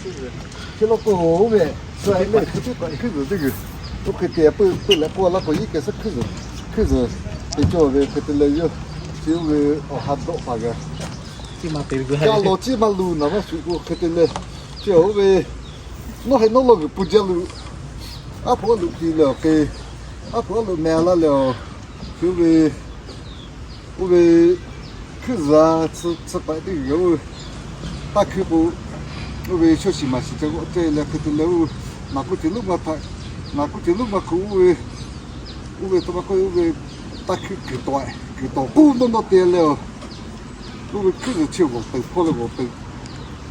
Hk'e law k'o, oˇ ve, suh e leh hkui teˇ hpaˍ hkuiˉ zuhˬ teˇ g'uiˬ, oˇ hk'e te peuˇ peuˇ leh k'oˆ laˇ k'o, iˉ kehˬ suhˉ hkuiˉ zuhˬ, hkuiˉ zuhˬ te cawˇ ve hk'e te leh yawˇ, chi oˇ ve awˬ ha dawˆ paˍ g'a, ca lawˬ ciˉ maˇ luˬ naˍ maˇ shuˍ k'o hk'e te leh, chi oˇ ve, nawˉ heh nawˉ lawˇ g'uiˬ pun jaˇ luˬ, aˉ hpoꞈ aˉ luꞈ ti leh awˬ hk'e, aˉ hpoꞈ aˉ luꞈ meh laˇ leh awˬ, chi oˇ ve, oˇ ve hkuiˉ zuhˬ a tcuh paˍ teˇ g'uiˬ g'a oˇ, taˇ hkuiˉ k'o, oˇ ve shawˇ shiˍ maˍ shiˍ ca g'awˆ cehˇ leh hk'e te leh oˇ, naˍ k'oˆ ceuˬ lonˉ maˇ htaꞈ, naˍ k'oˆ ceuˬ lonˉ maˇ hk'oˆ oˇ ve, oˇ ve tawˇ maˇ k'oˆ oˇ ve, taˇ hkuiˉ kuiˬ tawˍ, kuiˬ tawˍ k'oˆ dawˇ nawˇ te leh awˬ, oˇ ve hkuiˉ zuhˬ chi g'awˬ peuˬ hpawˇ leh g'awˬ peuˬ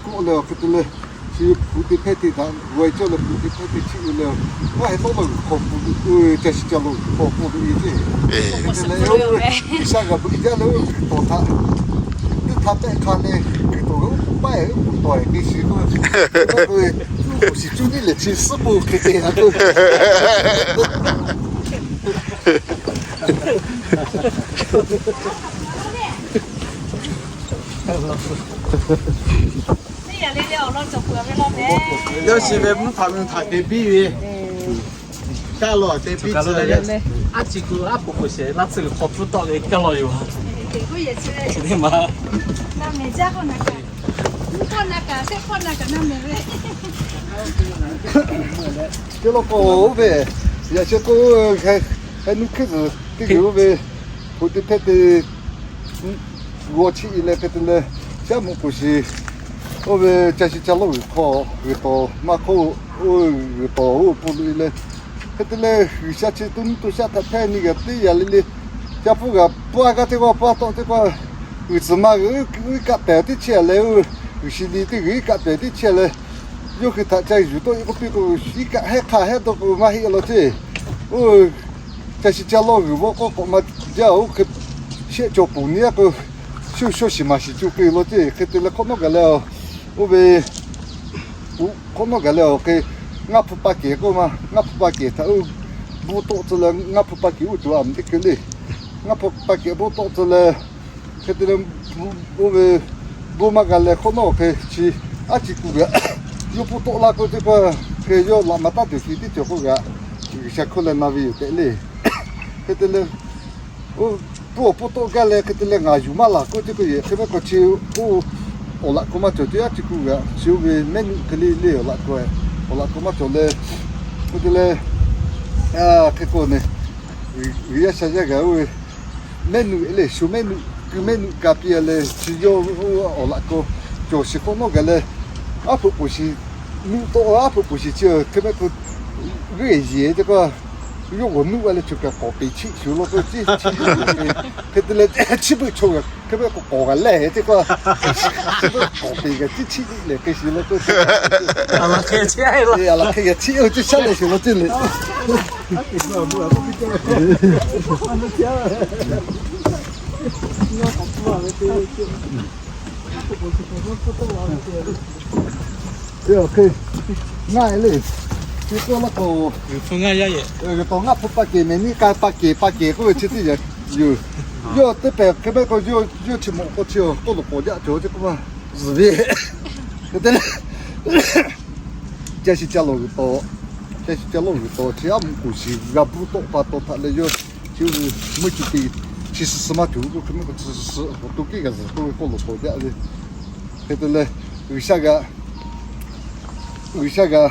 k'oˆ leh awˬ hk'e te leh, chi hpu te hpehˇ te htaꞈ g'aw e cawˇ leh hpu te hpehˇ te chiˆ ve leh awˬ, aˉ heh nawˉ lawˇ g'uiˬ hk'aw pun, ca shiˍ ca lawˬ g'uiˬ hk'aw pun ve e ceˇ. Hk'e te leh oˇ, G'uiˬsha g'aꞈ beuꞈ jaˇ leh oˇ kuiˬ tawˍ htaꞈ, teˇ htaˇ pehˆ hk'a leh kuiˬ tawˍ ve oˇ paˆ e oˇ kuiˬ tawˍ e te shiˍ k'o, oˇ k'o, oˇ k'oˍ shiˍ cuˇ niˉ lehˬ chi suhˉ k'o hk'e te a k'o. Yawˇ shiˍ ve mvuhˇ htaꞈ mvuhˇ htaꞈ te biˇ ve, kaˇ law te biˇ tcuh leh, aˉ ci ku aˉ poꞈ poꞈ shehˍ laˇ tcuh ve hk'aw pfuhˇ tawˆ ve kaˇ law yoˬ. Te law k'o, oˇ ve, yaꞈ sheh k'o, heh nuˇ hkuiˉ zuhˬ teˇ g'uiˬ oˇ ve, hpu te hpehˇ te g'aw chiˆ e leh hk'e te leh, shaˉ mvuhˇ k'oˍ shiˍ, oˇ ve ca shiˍ ca lawˇ g'uiˬ hk'aw g'uiˬ tawˍ maˇ hk'oˆ, oˇ g'uiˬ tawˍ oˇ pun loꞈ e leh, hk'e te leh G'uiˬsha chi to nuˇ to shaˆ htaꞈ hpehˇ nyi g'a teˇ yanˇ le le, ca hpfuhˇ g'a paˇ g'aˇ teˇ g'aˇ paˇ tawˆ teˇ g'aˇ, g'uiˬ tzuhˬ ma g'uiˬ iˉ kaˆ pehˍ teˇ chehˇ leh, oˇ g'uiˬ shi li teˇ g'uiˬ iˉ kaˆ pehˍ teˇ chehˇ leh, yawˇ hui htaꞈ ca yuˬ tawˆ e k'oˆ piˇ k'o, iˉ kaˆ hehˉ hk'aˇ hehˉ dawˇ k'o maˇ heˆ law ceˇ. Oˇ, ca shiˍ ca lawˇ g'uiˬ vawˆ k'awˆ k'awꞈ ma jaˇ oˇ hk'e, shehˆ cawˬ ponˬ nyi a k'o, shu shawˇ shiˍ maˍ shiˍ co keu law ceˇ. Hk'e te leh hk'awꞈ nawˉ gaˬ leh, oˇ ve hk'awꞈ nawˉ gaˬ leh awˬ hk'e, ngaˇ hpu pa kehˬ k'oˆ ma, ngaˇ hpu pa kehˬ htaꞈ oˇ bon tawˆ tcuh leh ngaˇ hpu pa kehˬ oˇ cawˬ a mvuhˇ teˇ hkui le. Ngaˇ hpu pa kehˬ bon tawˆ tcuh leh, hk'e te leh, oˇ ve bon maˇ g'a leh hk'awꞈ nawˉ awˬ hk'e chi, aˉ ci ku g'a, yawˇ bon tawˆ la k'oˆ teˇ hpaˍ, hk'e yawˇ laꞈ maˍ taˇ tuˬ chi teˇ cawˬ k'oˆ g'a, G'uiˬsha hkawˇ leh na ve yoˬ tehꞈ le. Hk'e te leh, oˇ, bon awˬ bon tawˆ gaˇ leh hk'e te leh ngaˬ yuˬ maˇ laˬ k'oˆ teˇ hpaˍ yehˬ hk'e maˇ k'o chi, oˇ, awˬ laꞈ k'o maˇ cawˬ ceˇ, aˉ ci ku g'a chi oˇ ve mehˉ nuˆ hk'e le le awˬ laꞈ k'o, awˬ laꞈ k'o maˇ cawˬ leh, hk'e te leh, hk'e k'o ne, G'uiˬsha yaˇ g'a oˇ ve mehˉ nuˆ le, shu mehˉ nuˆ, ku mehˉ nuˆ ka piˇ a leh chi yawˇ awˬ laꞈ k'o, cawˬ shiˍ hk'awꞈ nawˉ gaˬ leh, aˉ hpoꞈ k'oˍ shiˍ nuˆ tawˆ, aˉ hpoꞈ k'oˍ shiˍ chi hk'e maˇ k'o, g'euˆ yeˬ teˇ k'o, yawˇ g'awˬ nuˆ a leh chi kaꞈ k'awꞈ peꞈ chiˆ shuˍ law k'o, chi, hk'e te leh chi beuꞈ chaw g'a hk'e maˇ k'o k'awꞈ g'a lehˬ teˇ k'o, chi beuꞈ k'awꞈ peꞈ g'a chiˆ chiˆ lehˬ hk'e shuˍ law k'o, a laˬ hk'e g'a chiˆ oˇ teˇ shaˉ lehˬ shuˍ law ceˇ le. Ngaˇ e le, chi k'oˆ laˇ k'o, g'uiˬ tawˍ ngaˇ hpu pa kehˬ mehˍ niˆ k'ai pa kehˬ pa kehˬ k'oˆ ve chi teˇ yanˇ yoˬ. Yawˇ teˇ pehˍ hk'e maˇ k'o, yawˇ chi mawꞈ k'o chi k'oˆ lo k'awꞈ jaˆ cawˬ chi k'oˆ ma zuhˬ ve. Hk'e te leh, ca shiˍ ca lawˬ g'uiˬ tawˍ, ca shiˍ ca lawˬ g'uiˬ tawˍ chi aˉ mvuhˇ k'oˍ shiˍ g'a buˇ tawˆ pa taw htaꞈ leh yawˇ chi meuˇ chi te chi suh suh maˇ cawˬ k'oˆ hk'e maˇ k'o, chi suh suh awˬ to kiˉ g'a zuhˬ k'oˆ ve k'oˆ lo k'awꞈ jaˆ ve. Hk'e te leh, G'uiˬsha g'a, G'uiˬsha g'a,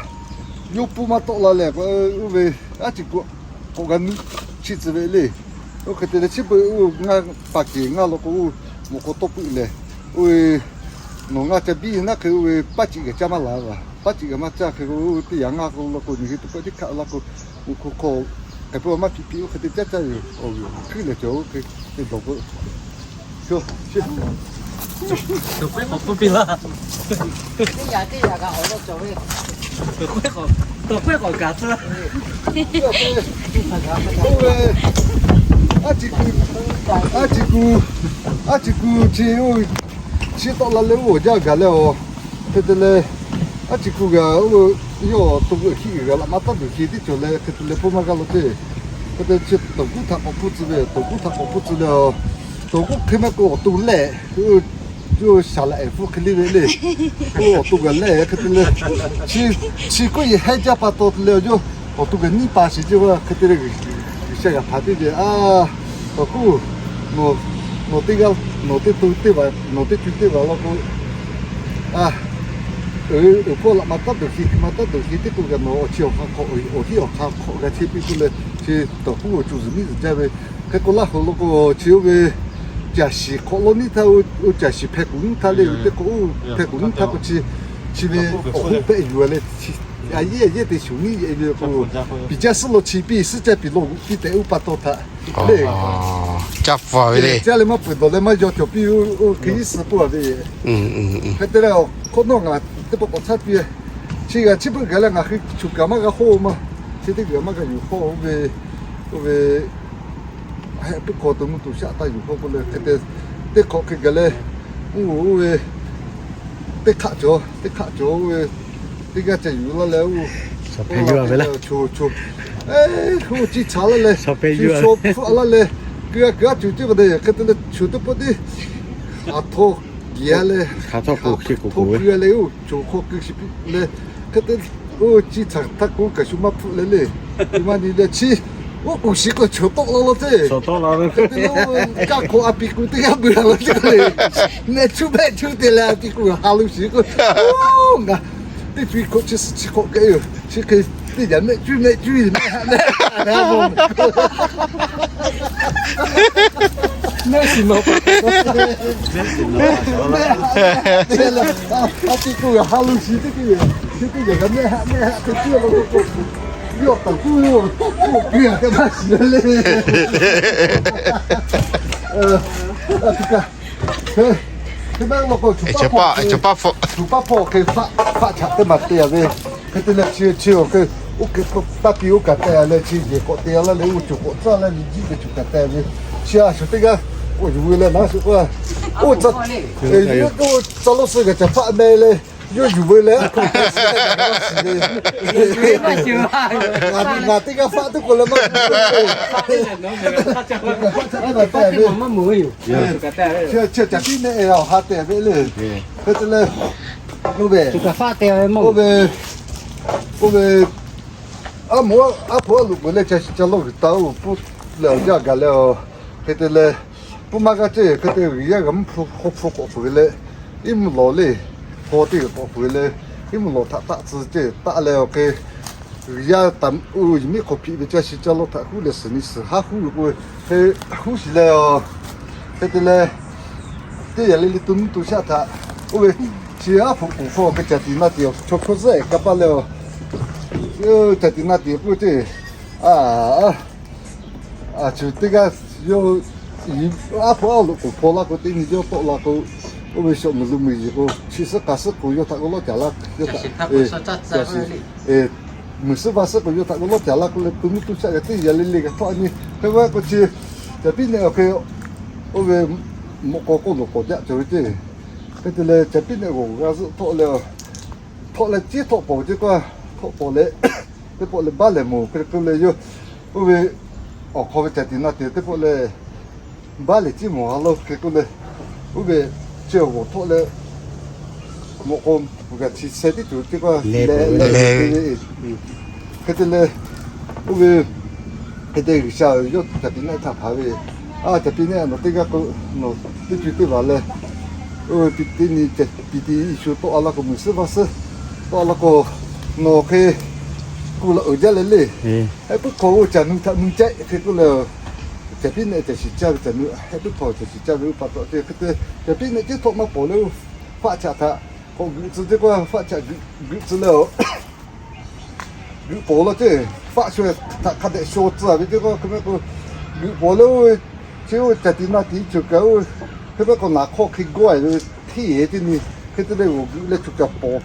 yawˇ pun maˇ tawˆ la leh, oˇ ve aˉ ci ku k'awꞈ g'a nuˆ chi tcuh ve le. Oˇ hk'e te leh chi beuꞈ oˇ ngaˇ pa kehˬ ngaˇ law k'o, oˇ mawꞈ k'aw tawˇ puiˆ lehˬ, oˇ ve nawˬ ngaˇ ca biˇ naˉ hk'e oˇ ve paˉ ciꞈ g'a caˇ maˇ laˬ a. Paˉ ciꞈ g'a maˇ caˇ hk'e k'o, teˇ yanˇ ngaˇ k'o law k'o, nyi hui teˇ pawˆ teˇ hkaˆ law k'o, oˇ hk'aw hk'aw hk'e pawˆ maˇ piˇ piˇ oˇ hk'e te caˇ caˇ yoˬ. Awˬ g'uiˬ hkuiˉ lehˬ cawˬ oˇ hk'e te dawˬ k'o, Tawˬ k'awꞈ pfuhˇ piˇ laˇ. Teˇ yanˇ teˇ yanˇ kaꞈ awˬ lawn cawˬ ve, tawˬ k'awꞈ gaˬ tcuh. Aˉ ci ku, aˉ ci ku, aˉ ci ku chi, chi tawˆ la leh oˇ awˬ jaˇ gaˬ leh awˬ, hk'e te leh, aˉ ci ku g'a oˇ, yawˇ to g'euˆ hiˆ g'a laꞈ maˇ taˇ tuˬ hi teˇ cawˬ leh hk'e te leh pawˇ maˇ g'a law ceˇ. Hk'e te chi tawˬ kuˉ htaꞈ k'awꞈ pfuhˇ tcuh ve, tawˬ kuˉ htaꞈ k'awꞈ pfuhˇ tcuh leh awˬ, tawˬ kuˉ hk'e maˇ k'o awˬ to lehˬ, Yawˇ shaˍ laꞈ ehˍ hpfuhˇ hk'e le ve le. Oˇ awˬ to gaˬ lehˬ hk'e te le, chi, chi k'oˆ yehˬ hehnˇ jaˇ pa taw te leh yawˇ awˬ to gaˬ nyiˇ pa shiˍ ceˇ ve hk'e te le, G'uiˬsha g'aꞈ hpanˍ piˇ ve, a, awˬ k'oˆ, nawˬ teˇ g'aˇ, nawˬ teˇ to teˇ hpaˍ, nawˬ teˇ co teˇ hpaˍ law k'o, a, uiˍ hpawˇ laꞈ ma taˉ dawˬ hiˍ, hk'e ma taˉ dawˬ hiˍ teˇ k'o gaˬ nawˬ awˬ chi awˬ hk'aw hk'awꞈ, awˬ hiˉ awˬ hk'aw hk'awꞈ g'a chehˇ piˇ k'oˆ leh, chi tawˬ k'oˆ awˬ co zuhˬ miˉ zuhˬ jaˇ ve. Hk'e k'o laˇ hoꞈ law k'o chi oˇ ve caˬ shiˍ hk'awꞈ lo nyiˇ htaˇ, oˇ caˬ shiˍ hpeh kuˬ nyiˇ htaˇ le, teˇ k'o oˇ hpeh kuˬ nyiˇ htaˇ k'o chi, chi ve awˬ hoˉ pehˆ yuˬ a leh, a yehˇ a yehˇ te shuˍ nyiˇ yehˬ ve k'o, piˍ jaˇ suhˉ lo chi piˇ suhˉ caˇ piˍ lo g'uꞈ piˇ tehꞈ uˉ pa taw htaꞈ le, caˇ pfuhˍ ve le. Caˇ leh maˇ peuˬ dawˬ leh maˇ yaw cawˬ piˇ, oˇ hk'e iˉ suhˍ k'oˆ a ve. Hk'e te leh, hk'awꞈ nawˉ ngaˬ teˇ pawˆ k'awꞈ caˇ piˇ, chi g'a chi beuꞈ gaˬ leh ngaˬ hui choˬ kaˬ maˇ g'a hawˇ ma, chi teˇ g'uiˬ maˇ g'a yuˬ hawˇ oˇ ve, oˇ ve, heh puiˉ hkawˇ to mvuhˇ to shaˆ taˇ yuˬ hawˇ k'oˆ leh hk'e te, teˇ hk'awꞈ hk'e gaˬ leh, oˇ oˇ ve, teˇ hk'aˆ cawˬ, teˇ hk'aˆ cawˬ oˇ ve, teˇ g'aˇ ca yuˬ laˇ leh oˇ, choˬ choˬ, oˇ chi htaꞈ laˇ leh, shu shaw hpfuhˆ laˇ leh, keu g'a keu g'a cuˬ ceˇ ve te hk'e te leh choˬ teˇ pawˆ tiˉ, a htaw geˬ a leh, htaw keu a leh oˇ choˬ hk'aw keu shiˍ piˇ leh, hk'e te, oˇ chi htaꞈ htaˇ k'oˆ kaꞈ shu maˇ hpfuhˆ leh le. Maˇ nyi leh chi, oˇ k'oˍ shiˍ k'o choˬ tawˆ la law ceˇ. Hk'e te le, kaˇ hk'awꞈ a piˍ kuˬ teˇ g'aˇ beuꞈ a law ceˇ le. Mehˆ cuˇ mehˆ cuˇ te leh a piˍ kuˬ ha lo shiˍ k'o, ngaˬ teˇ piˇ hk'oˆ chi suhˍ chi hk'awꞈ kehˬ yoˬ. Chi hk'e teˇ yaꞈ mehˆ cuˇ mehˆ cuˇ mehˆ ha mehˆ ha mehˆ ha mehˆ shiˍ nawˬ pa, mehˆ ha mehˆ ha te leh, a piˍ kuˬ ha lo shiˍ teˇ hk'e yoˬ. Chi teˇ yaꞈ kaꞈ mehˆ ha mehˆ ha te cuˇ a law k'o, yawˇ taˍ kuˇ yoˬ. Oˇ piˇ a hk'e maˇ shiˍ le. Hk'e te maˇ law k'o, choˬ paˆ hpawˇ hk'e faˆ, faˆ chaꞈ teˇ maˬ te a ve. Hk'e te leh chi, chi awˬ hk'e, oˇ hk'e taˇ piˇ oˇ kaꞈ teh a leh chi yehˬ k'awꞈ te a laˇ leh oˇ coˬ k'awꞈ tcuhˉ leh liꞈ jiˆ ve coˬ kaꞈ teh ve. Chi a shuˍ teˇ g'aˇ k'awꞈ yuˬ ve leh naˉ shu k'o, oˇ ca, oˇ ca lawˇ suh g'aꞈ caˬ hpaˆ meh leh, yawˇ yuˬ ve leh, ngaˬ teˇ g'aˇ faˆ teˇ k'o leh maˇ, chi caˬ piˇ nehˆ awˬ ha te ve le. Hk'e te leh, oˇ ve, oˇ ve, oˇ ve, aˉ moˍ aˉ hpaw aˉ loꞈ k'oˍ leh ca shiˍ ca lawˇ g'uiˬ ta oˇ pfuhˇ leh awˬ jaˇ gaˬ leh, hk'e te leh, pfuhˇ maˇ g'aˇ ceˇ hk'e te G'uiˬ yaˇ g'a mvuhˇ hpu hk'aw hpu k'awꞈ fuiˍ ve leh, iˉ mvuhˇ lawˬ le, hk'aw teˇ g'uiˬ k'awꞈ fuiˍ ve leh, iˉ mvuhˇ lawˬ htaꞈ taˆ tcuh ceˇ taˆ leh awˬ hk'e, G'uiˬ yaˇ taˍ oˇ yehˬ miˉ hk'aw hpiꞈ ve ca shiˍ ca lawˇ htaꞈ huˉ leh suhˍ nyi suhˍ haˉ huˉ ve k'o, hk'e huˉ shiˍ leh a, hk'e te leh, teˇ yaꞈ le le to nuˇ to shaˆ htaꞈ, oˇ ve chi aˉ hpaw k'oˍ hk'aw hk'e caˬ tiꞈ na tiꞈ chaw hkawˇ zuhˆ ehˍ ka paˇ leh a, caˬ tiꞈ na tiꞈ k'oˆ ceˇ, a, a shu teˇ g'aˇ yawˇ aˉ hpaw aˉ loꞈ k'oˍ hpaw laˇ k'o teˇ nyi yawˇ tawˆ la k'o, oˇ ve shawꞈ muiˬ lo muiˬ yeˬ k'o, chi suhˉ k'a suhˉ k'o yawˇ htaꞈ k'o lawˇ caˍ laˇ, yawˇ htaꞈ, muiˬ suhˉ va suhˉ k'o yawˇ htaꞈ k'o lawˇ caˍ laˇ k'oˆ leh to nuˇ to shaˆ g'a teˇ yaꞈ le le g'a hpawˇ a nyi. Hk'e ve k'o chi, caˬ piˉ nehˆ awˬ hk'e, oˇ ve mawꞈ k'aw k'oˆ loˬ k'awꞈ jaˆ cawˬ ve ceˇ. Hk'e te leh caˬ piˉ nehˆ g'awˬ g'a zuhˆ htawˆ leh, htawˆ leh ciˉ htawˆ pawˍ ceˇ k'o, htawˆ pawˍ leh, teˇ pawˆ leh baˆ lehˬ moˍ hk'e k'oˆ leh yawˇ, oˇ ve awˬ hk'aw ve caˬ tiꞈ na tiꞈ teˇ pawˆ leh, baˆ lehˬ ciˉ mawˬ ha lo hk'e k'oˆ leh, oˇ ve chi awˬ g'awˬ htawˆ leh, mawꞈ k'aw g'a chi sheh tiˉ tuˬ teˇ pawˆ leh, hk'e te leh, oˇ ve hk'e te G'uiˬ sha yawˇ caˬ piˉ nehˆ htaꞈ hpanˍ ve, a caˬ piˉ nehˆ nawˬ teˇ g'aˇ k'o, nawˬ teˇ co teˇ vaˬ leh, oˇ ve pi teˇ nyi caˬ piˉ tiˉ shu tawˆ a laˇ k'o muiˬ suhˉ va suhˉ tawˆ a laˇ k'o, nawˬ hk'e kuˬ la uiˍ jaˇ leh le. Heh puiˉ hk'aw oˇ caˬ nu htaꞈ nu cehˆ hk'e k'oˆ leh, caˬ piˉ nehˆ caˬ shiˍ caˇ ve caˬ nu heh puiˉ hk'aw caˬ shiˍ caˇ ve oˇ pa taw te hk'e te, caˬ piˉ nehˆ ciˉ htawˆ maˇ pawˍ leh oˇ faˆ chaꞈ htaꞈ k'awꞈ guiꞈ tcuh ceˇ k'o, faˆ chaꞈ guiꞈ tcuh leh a guiꞈ pawˍ law ceˇ, faˆ shaw htaꞈ hk'a dehꞈ shaw tcuh ve ceˇ k'o, hk'e maˇ k'o, guiꞈ pawˍ leh oˇ ve, chi oˇ caˬ tiꞈ na tiꞈ cawˬ kaꞈ oˇ, hk'e maˇ k'o naˍ hk'awˇ hk'e gawˇ e ve hteˇ e teˇ nyi, hk'e te leh g'awˬ guiꞈ leh cawˬ kaꞈ pawˍ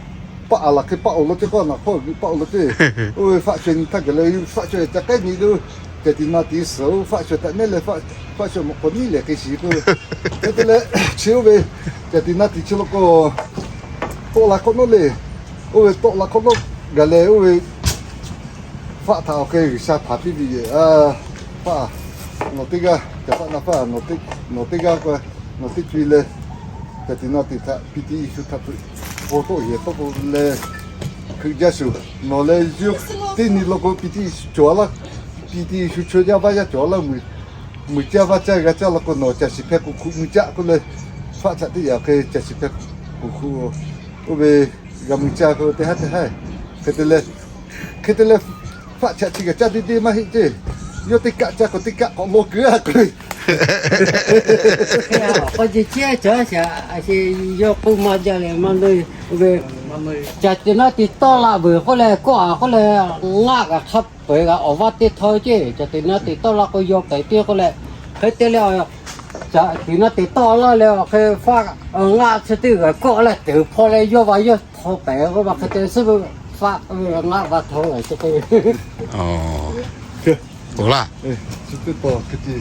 paˆ a laˬ hk'e paˆ oˬ law ceˇ k'o, naˍ hk'awˇ guiꞈ paˆ oˬ law ceˇ. Oˇ ve faˆ shaw nyi htaˇ gaˬ leh faˆ shaw ca k'ehˉ nyi le, caˬ tiꞈ na tiꞈ suhˍ oˇ faˆ shaw htaꞈ nehˉ leh, faˆ shaw mawꞈ k'aw nyiˉ lehˬ hk'e shiˍ k'o, hk'e te leh chi oˇ ve caˬ tiꞈ na tiꞈ chi law k'o, tawˆ la hk'awꞈ nawˉ le. Oˇ ve tawˆ la hk'awꞈ nawˉ gaˬ leh oˇ ve faˆ htaꞈ awˬ hk'e G'uiˬ sha hpanˍ piˇ ve yoˬ. Faˆ, nawˬ teˇ g'aˇ caˬ paˆ na faˆ, nawˬ teˇ g'aˇ k'o, nawˬ teˇ co e leh, Caˬ tiꞈ naˆ tiꞈ htaꞈ piˇ tiˇ shu htaꞈ hpeuꞈ k'o tawˆ yehˬ tawˆ k'o leh, hkui jaˇ shuˍ nawˬ leh yawˇ teˇ nyi lo k'o piˇ tiˇ shu cawˬ laˇ, piˇ tiˇ shu chaw yaˇ vaˇ yaˇ cawˬ laˇ, muiˬ caˇ vaˇ caˇ g'a caˇ law k'o nawˬ caˬ shiˍ hpeh k'oˍ hkuˆ mui caˆ k'oˆ leh, faˆ chaꞈ teˇ yaꞈ hk'e caˬ shiˍ hpeh k'oˍ hkuˆ, oˇ ve g'a mui caˇ k'oˆ teˇ haˉ teˇ haˉ, hk'e te leh, hk'e te leh, faˆ chaꞈ chi g'a caˇ deˇ deˇ maˇ heˆ ceˇ. Yawˇ teˇ kaˆ caˇ k'o teˇ kaˆ k'awꞈ law keu a k'oˆ ve. K'awꞈ ce chehˇ chaw shaˍ, a shu yawˇ k'oˆ maˇ jaˇ leh maˇ dawˇ ve. Caˬ tiꞈ naˆ tiꞈ tawˆ la veuˬ k'oˆ leh kawˆ a k'oˆ leh, ngaˆ kaꞈ hk'a peu-eˬ kaꞈ awˬ vaˇ teˇ htawˇ ceˇ. Caˬ tiꞈ naˆ tiꞈ tawˆ la k'o yaw pehˍ piˇ k'oˆ leh, hk'e te leh, caˬ tiꞈ naˆ tiꞈ tawˆ laˇ leh awˬ hk'e faˆ ngaˆ chi teˇ g'aˇ kawˆ leh teuˍ hpaw leh yawˇ va yawˇ htaw pehˍ k'oˆ ma hk'e te suhˉ faˆ ngaˆ va htaw leh chi te. Oˬ laˇ, chi teˇ taw hk'e te